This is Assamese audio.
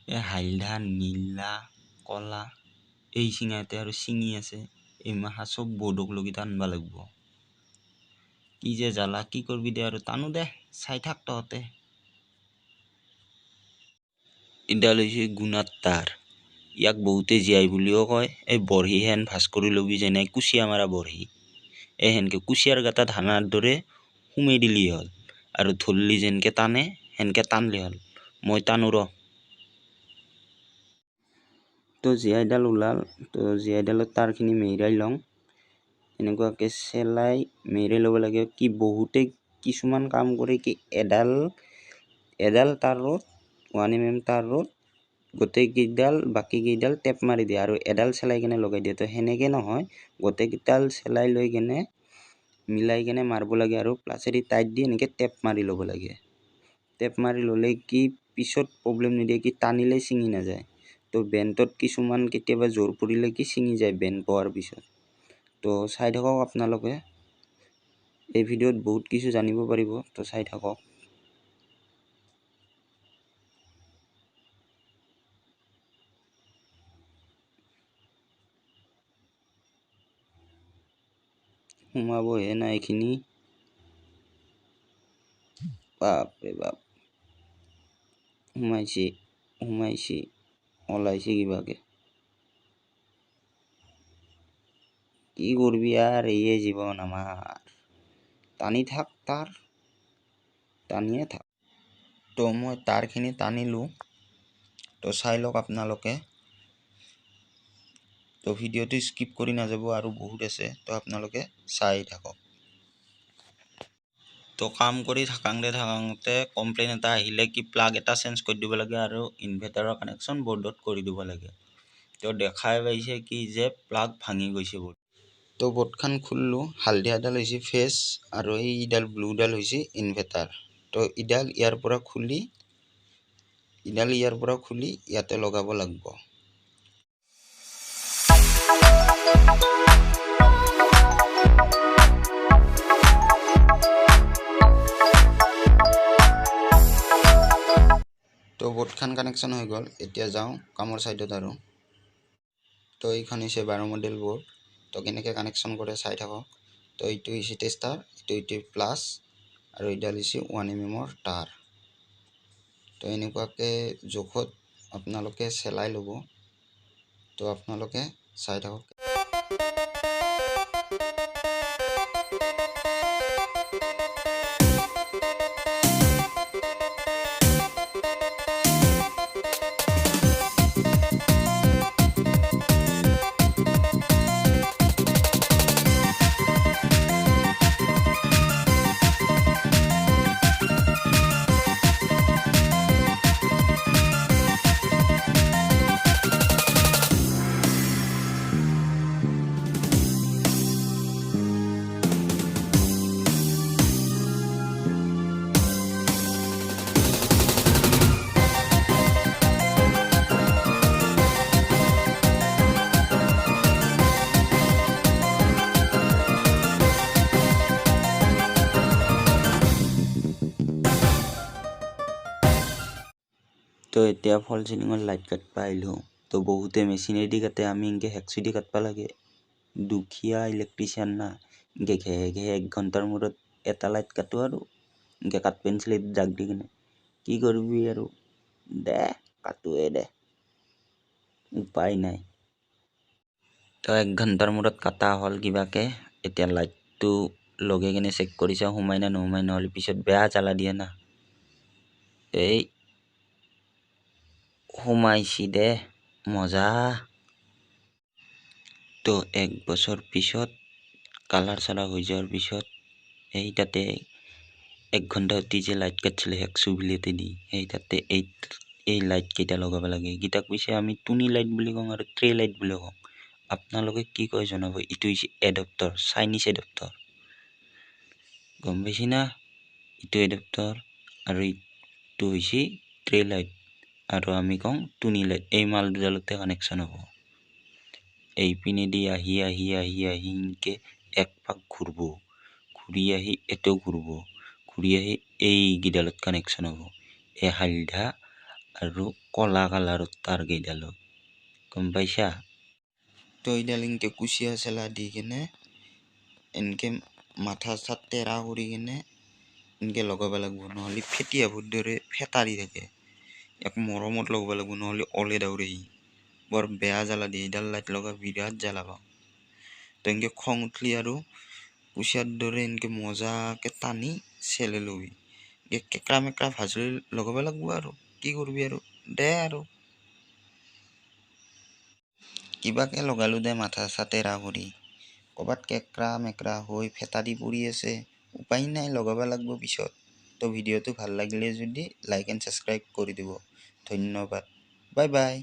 এই হালধা, নীলা, কলা এই চিঙাতে আৰু চিঙি আছে। এই মাখা চব বৰ্ডক লগি টানবা লাগব। কি যে জ্বালা, কি কৰবি দে আৰু, টানো দে, চাই থাক তহঁতে। এডাল হৈছে গুণাৰ তাঁৰ। ইয়াক বহুতে জীয়াই বুলিও কয়। এই বৰশী হেন ভাঁজ কৰি ল'বি, যেনে কুচিয়া মাৰা বৰশী। এই সেনকে কুচিয়াৰ গাঁতাত হানাৰ দৰে সুমাই দিলি হ'ল আৰু ধৰলি যেনকে টানে সেনকে টানলি হ'ল। মই টানো ৰ। তো জীয়াইডাল ওলাল। তো জীয়াইডালত তাঁৰখিনি মেৰিয়াই লওঁ। এনেকুৱাকৈ চেলাই মেৰিয়াই ল'ব লাগে। কি বহুতে কিছুমান কাম কৰে কি এডাল এডাল তাঁৰত 1 mm তাঁৰত গোটেইকেইডাল বাকীকেইডাল টেপ মাৰি দিয়ে আৰু এডাল চেলাই কেনে লগাই দিয়ে। তো সেনেকৈ নহয়, গোটেইকেইডাল চেলাই লৈ কেনে মিলাই কেনে মাৰিব লাগে আৰু প্লাচেদি টাইট দি এনেকৈ টেপ মাৰি ল'ব লাগে। টেপ মাৰি ল'লে কি পিছত প্ৰব্লেম নিদিয়ে, কি টানিলে ছিঙি নাযায়। তো বেণ্টত কিছুমান কেতিয়াবা জোৰ পৰিলে কি ছিঙি যায় বেণ্ট পোৱাৰ পিছত। তো চাই থাকক আপোনালোকে, এই ভিডিঅ'ত বহুত কিছু জানিব পাৰিব। তো চাই থাকক। সোমাবহে নাই এইখিনি, বাপৰে বাপ। সোমাইছে, সোমাইছে, ওলাইছে কিবাকে। কি কৰবি আৰ, এইয়ে জীৱন আমাৰ। টানি থাক তাৰ, টানিয়ে থাক। তো মই তাঁৰখিনি টানিলোঁ। তো চাই লওক আপোনালোকে। তো ভিডিঅ'টো স্কিপ কৰি নাযাব, আৰু বহুত আছে। তো আপোনালোকে চাই থাকক। তো কাম কৰি থাকাংতে থাকাংতে কমপ্লেইন এটা আহিলে কি প্লাগ এটা চেঞ্জ কৰি দিব লাগে আৰু ইনভাৰ্টাৰৰ কানেকশ্যন বৰ্ডত কৰি দিব লাগে। তো দেখাই পাইছে কি যে প্লাগ ভাঙি গৈছে বৰ্ড। তো বৰ্ডখন খুলিলোঁ। হালধীয়াডাল হৈছে ফেচ আৰু এইডাল ব্লুডাল হৈছে ইনভাৰ্টাৰ। তো ইডাল ইয়াৰ পৰা খুলি, ইডাল ইয়াৰ পৰা খুলি ইয়াতে লগাব লাগিব। তো বৰ্ডখন কানেকশ্যন হৈ গ'ল। এতিয়া যাওঁ কামৰ ছাইডত আৰু। তো এইখন হৈছে 12 মডেল বৰ্ড। তো কেনেকৈ কানেকশ্যন কৰে চাই থাকক। তো এইটো হৈছে টেষ্টাৰ, এইটো এইটো প্লাছ আৰু এইডাল হৈছে 1 mm-ৰ তাঁৰ। তো এনেকুৱাকৈ জোখত আপোনালোকে চেলাই ল'ব। তো আপোনালোকে চাই থাকক। তো এতিয়া ফল চিলিঙৰ লাইট কাটবা আহিলোঁ। তো বহুতে মেচিনেদি কাটে, আমি এনেকৈ হেকচুদি কাটবা লাগে। দুখীয়া ইলেক্ট্ৰিচিয়ান না, এনেকৈ ঘেহে ঘেহে 1 ঘণ্টাৰ মূৰত এটা লাইট কাটো আৰু এনেকৈ কাঠ পেঞ্চিলেদি দাগ দি কিনে। কি কৰিবি আৰু, দে কাটোৱে দে, উপায় নাই। তো 1 ঘণ্টাৰ মূৰত কাটা হ'ল কিবাকে। এতিয়া লাইটটো লগাই কিনে চেক কৰি চাওঁ সোমাই না নোসোমাই, নহ'লে পিছত বেয়া জ্বালা দিয়ে না। এই সোমাইছি দে, মজা। তো 1 বছৰ পিছত কালাৰ চালাৰ হৈ যোৱাৰ পিছত এই তাতে 1 ঘণ্টা অতি যে লাইট কাটছিলে হেকচু বিলেটেদি, সেই তাতে এই এই লাইট কেইটা লগাব লাগে। এইকেইটাক পিছে আমি টুনি লাইট বুলি কওঁ আৰু ট্ৰে লাইট বুলি কওঁ। আপোনালোকে কি কয় জনাব। এইটো হৈছে এডপ্টৰ, চাইনিজ এডপ্টৰ, গম পাইছে না? এইটো এডপ্টৰ আৰু এইটো হৈছে ট্ৰে লাইট আৰু আমি কওঁ টুনি লাইট। এই মাল দুডালতে কানেকশ্যন হ'ব। এইপিনেদি আহি আহি আহি আহি এনেকৈ এক পাক ঘূৰিব, ঘূৰি আহি এইটো ঘূৰিব, ঘূৰি আহি এইকেইডালত কানেকশ্যন হ'ব, এই হালধা আৰু ক'লা কালাৰৰ তাঁৰকেইডালো, গম পাইছা? তো এইডাল এনকে কুচিয়া চেলা দি কেনে এনকে মাথা চাথা টেৰা কৰি কেনে এনকে লগাব লাগিব, নহ'লে ফেটি সাপৰ দৰে ফেটা দি থাকে। এক মৰমত লগাব লাগিব, নহ'লে ওলে দৌৰে সি। বৰ বেয়া জ্বালা দিয়ে এইডাল লাইট লগা, বিৰাট জ্বালা পাওঁ। তো এনকে খং উঠলি আৰু কুচিয়াৰ দৰে এনকে মজাকে টানি চেলে ল'বি। কেকৰা মেকৰা ভাজ লৈ লগাব লাগিব আৰু কি কৰবি আৰু দে আৰু কিবাকে লগালো দে, মাথা চাথা টেৰা কৰি। ক'ৰবাত কেকৰা মেকৰা হৈ ফেটা দি পৰি আছে, উপায় নাই, লগাব লাগিব পিছত। তো ভিডিঅ'টো ভাল লাগিলে যদি লাইক এণ্ড ছাবস্ক্ৰাইব কৰি দিব। ধন্যবাদ, বাই বাই।